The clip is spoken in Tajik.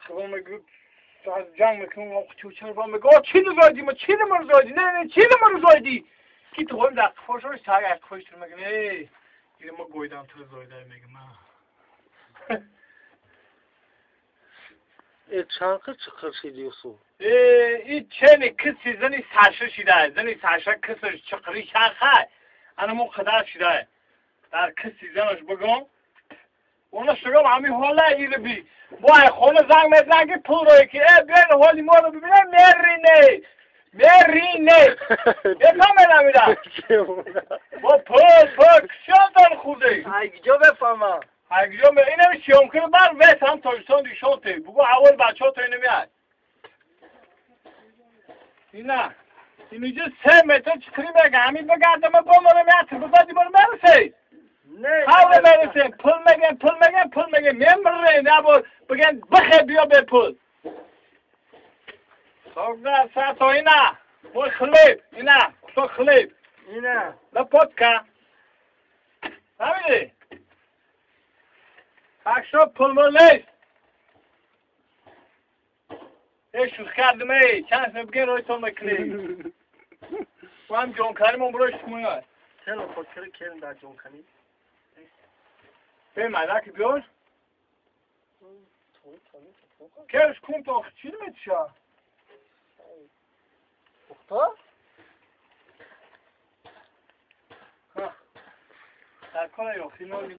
мегӯ ҷанг мекунам, чучар мегӯ, чӣ нузоидӣ, ма чӣ намарзоидӣ, не не чӣ намарзоидӣ, ки ту хоҳем дар қифошо саг ай қифош тур мегӯ, э ире ма гойдам тур зоида мегӯ ма. Э чанқи чиқир шиди Юсуф? Э и чени киси зани саша шида, зани саша кисиш чиқири шарха, ана мо қадар шида. Дар киси занаш бигам, она шугам ҳами ҳола ире би. Бо ай хона занг мезанад ки пул рое ки э биёин ҳоли моро бибинем, мерине. Мерине. Бефаҳмед амира? Бо пул, пул, кишонтон хурде. Ай куҷо бефаҳмам? Ай куҷо ме инами сиёмкиро бар вес ҳам Тоҷикистон дишон те. Бугу аввал бачаҳо то инами. Ина. Инуҷа 3 метр чиқири мега, ҳамин бигардама бомонам як тирбади бор мерасей. Не. Ҳавра мерасем, пул мегем, пул мегем, пул мегем, мемирем, набор бигем бихе биё бе пул. Согда сато ина. Мой хлеб, ина, кусок хлеб. Ина. Лопатка. Фаҳмидӣ? Так что пул мул нест. Э шӯх кардем, эй, чанд сме бигем ройтон мекунем. Ҳам ҷонканимон бирои шумоя. Тело хотири келин дар ҷонканӣ. Бе майдаки биёр. Керш кун то чӣ метиша? Пухта? Дар кора ёхино.